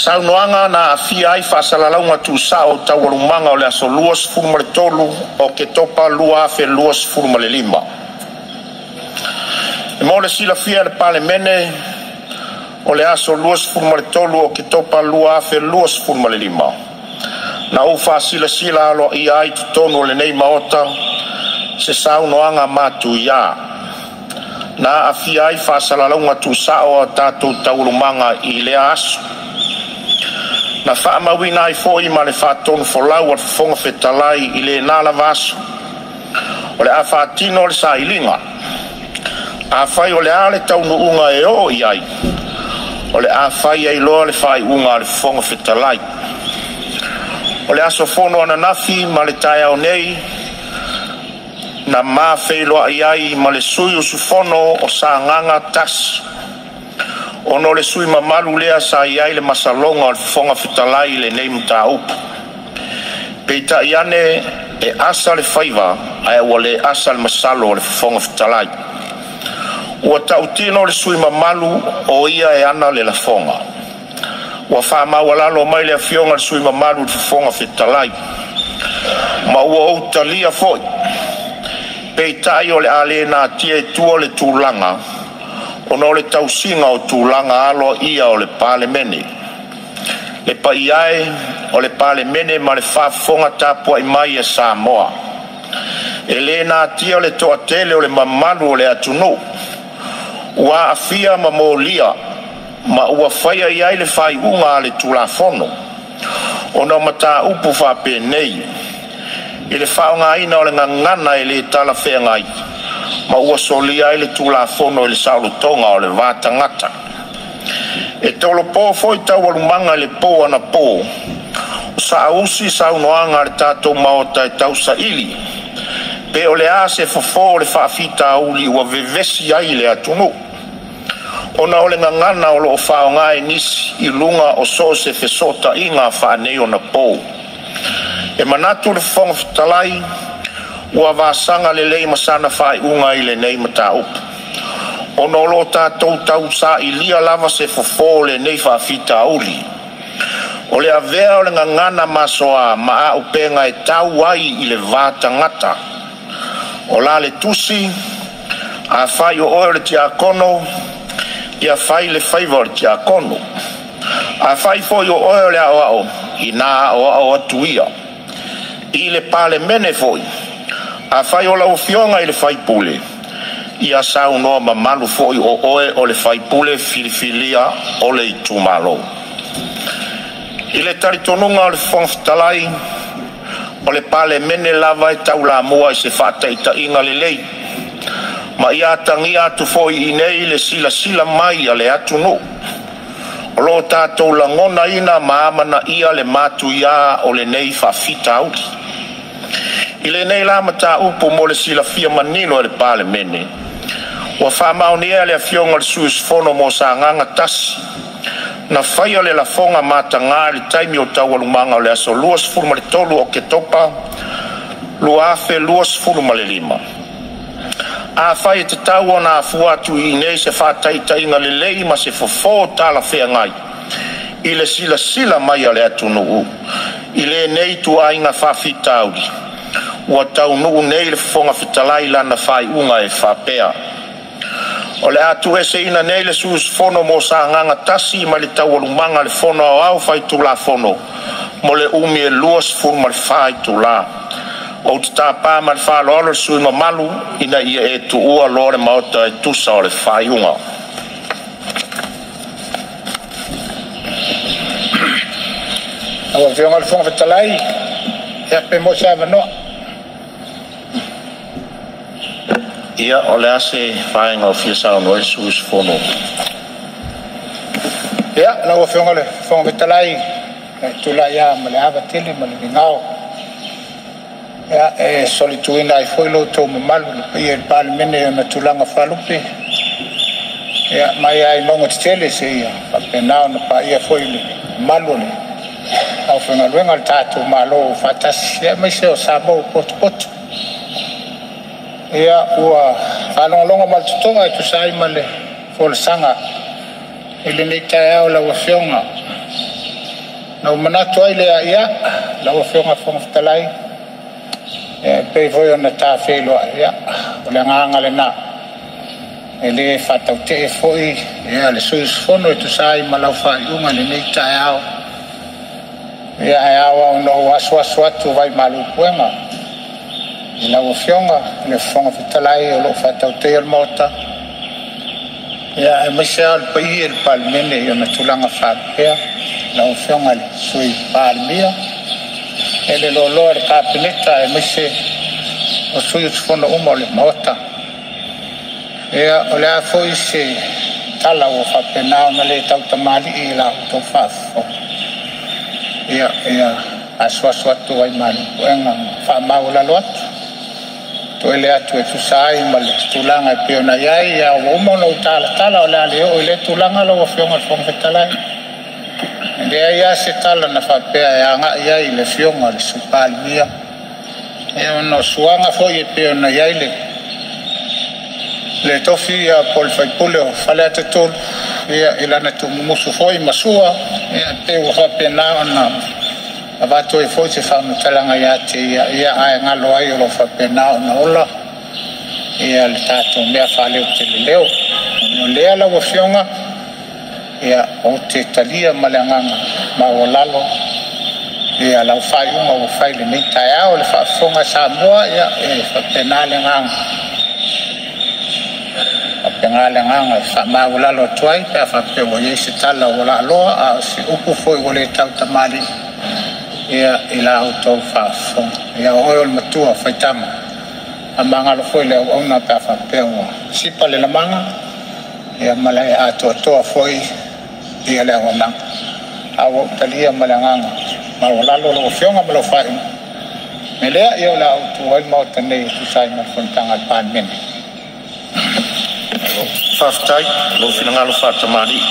Saunoaga na aafia ai faasalalauga tuusao o Taualumaga o le aso 23 Oketopa 2025. Mo le silafia e le Palemene, o le aso 23 Oketopa 2025, na ou faasilasila aloaia ai i totonu o lenei Maota se saunoaga matuia na aafia ai faasalalauga tuusao o a tatou taualumaga i lea aso. Na faamauina ai foi ma le faatonufolau a le Fofoga Fetalai i lena lava aso, o le a faatino le sailiga. Afai o le a le taunuuga e oo i ai, o le a fai ai loa le faaiuga a le Fofoga Fetalai. O le aso fono ananafi ma le taeao nei, na ma feiloai ai ma le sui usufono o Sagaga 1, ona o le sui usufono mamalu lea sa i ai le masaloga o le Fofoga Fetalai i lenei mataupu. Peitai ane, e asa le faiva ae ua le asa le masalo o le Fofoga Fetalai. Ua tautino le sui usufono mamalu o ia e ana le lafoga. Ua faamaualalo mai le afioga i le sui usufono mamalu i le Fofoga Fetalai, ma ua ou talia foi. Peitai o le a le natia i tua le tulaga ona o le tausiga o tulaga aloaia o le Palemene. Le paia e o le Palemene ma le faafofoga tapuai mai a Samoa, e le natia le toatele o le mamalu o le atunuu ua aafia ma molia ma ua faia i ai le faaiuga a le Tulafono, ona o mataupu faapenei i le faaaogaina o le gagana e le talafeagai ma ua solia ai le Tulafono i le saolotoga o le va tagata. E tolopo foi taualumaga i le po anapo o saausi saunoaga a le tatou Maota e tausaili pe o le a se fofo o le faafitauli ua vevesi ai le atunuu, ona o le gagana o lo o faaaoga e nisi i luga o so o se fesootaiga faaneionapo. E manatu le Fofoga Fetalai ua vasaga lelei ma sana faaiuga i lenei mataupu, ona o lo o tatou tausailia lava se fofo o lenei faafitauli, o le avea o le gagana masoa ma auupega e tau ai i le va tagata. O la le tusi, afai o oe o le tiakono, ia fai le faiva o le tiakono. Afai foi o oe o le aoao, ina aoao atu ia. I le Palemene foi, afai o lau Afioga i le sui usufono, ia saunoa mamalu foi o oe o le sui usufono filifilia o le itumalo. I le talitonuga o le Fofoga Fetalai, o le Palemene lava e taulamua i se faataitaiga lelei, ma ia atagia atu foi i inei le silasila mai a le atunuu. O lo o tatou lagonaina ma amanaia le matuia o lenei faafitauli. I lenei la mataupu mo le silafia manino e le Palemene, ua faamaonia e le Afioga i le sui usufono mo Sagaga 1 na faia le lafoga mataga i le taimi o taualumaga o le aso 23 Oketopa 2025. Afai e tatau ona afua atu i inei se faataitaiga lelei ma se fofo talafeagai i le silasila mai a le atunuu i lenei ituaiga faafitauli, ua taunuu nei le Fofoga Fetalai i lana faaiuga e faapea: O le a tuueseina nei le sui usufono mo Sagaga 1 mai Taualumaga a le Fono Aoao Faitulafono mo le umi e 24 itula. Ou te tapa ma le faaaloalo le sui usufono mamalu ina ia e tuua loa le Maota e tusa o le faaiuga. Lau Afioga i le Fofoga Fetalai, ia pe maua se avanoa. Ia, o le a se vaega o fia saunoa ai le sui usufono? Ia, lau Afioga i le Fofoga Fetalai, e tulai lava ma le ava tele ma le migao ia, e solituina ai foi lo outou mamalu le paia i le Palemene i ona tulaga faalupe, ia, mai lava i mauga tetele seia faapena ona paia foi le mamalu o le aufaigaluega a le tatou Malo faatasi, aemaise o Samoa ua potopoto. Ia, ua faalogologo ma le totoa e tusa ai ma le folasaga i lenei taeao i lau Afioga Na ou manatu ai lea, ia, lau Afioga i le Fofoga Fetalai, e pei foi ona ta feiloai, ia, o le agaga lena. E le faatautee foi le sui usufono e tusa ai ma lau faaiuga i lenei taeao, ia ae ao lava ona ou asuasu atu vaimalu i puega i lau Afioga i le Fofoga Fetalai o lo o faatautaia le Maota, ia aemaise lava o le paia o le Palemene i ona tulaga faalupea, lau Afioga i le Sui Palemia, le loaloa o le Kapeneta aemaise o sui usufono uma o le Maota. Ia, o le a foi se tala ua faapena ona le tautamalii i la outou faafofoga, ia, ia asuasu atu vaimalu i puega ma faamaualalo atu, toele atu e tusa ai ma le tulaga e pei ona i ai. Ae ua uma ona ou talatala, o le a le oo i lea tulaga lau Afioga i le Fofoga Fetalai. E leai lava se tala na faapea e agai i ai i le Afioga i le Sui Palemia, ia ona o suaga foi e pei ona i ai le tofi po o le sui usufono o Faleata 3, ia, i lana tuumumusu foi ma sua, ia, e pei ua faapena ona avatu ai foi se faamatalaga ia te ia, ia ae galo ai o lo o faapena ona ola ia le tatou mea faaleo. O lea lau Afioga, ia, ou te talia ma le agaga maualalo ia lau faaiuga ua fai i lenei taeao. Le faafofoga a Samoa, ia, e faapena le agaga, faapena le agaga e faamaualalo atu ai pe a faapea ua i ai se tala ua laaloa a o se upu foi ua le tautamalii, ia, i la outou faafofoga. Ia, o oe o le matua faitama, faamagalo foi le auauna pe a faapea ua sipa le lamaga, ia ma le atoatoa foi ia le auaunaga. A ua ou talia ma le agaga maualalo lau Afioga ma lau faaiuga. O le mea lea, ia o le a ou tuua ai le Maota nei e tusa ai ma le fonotaga a le Palemene. Faafetai i lou finagalo faatamalii.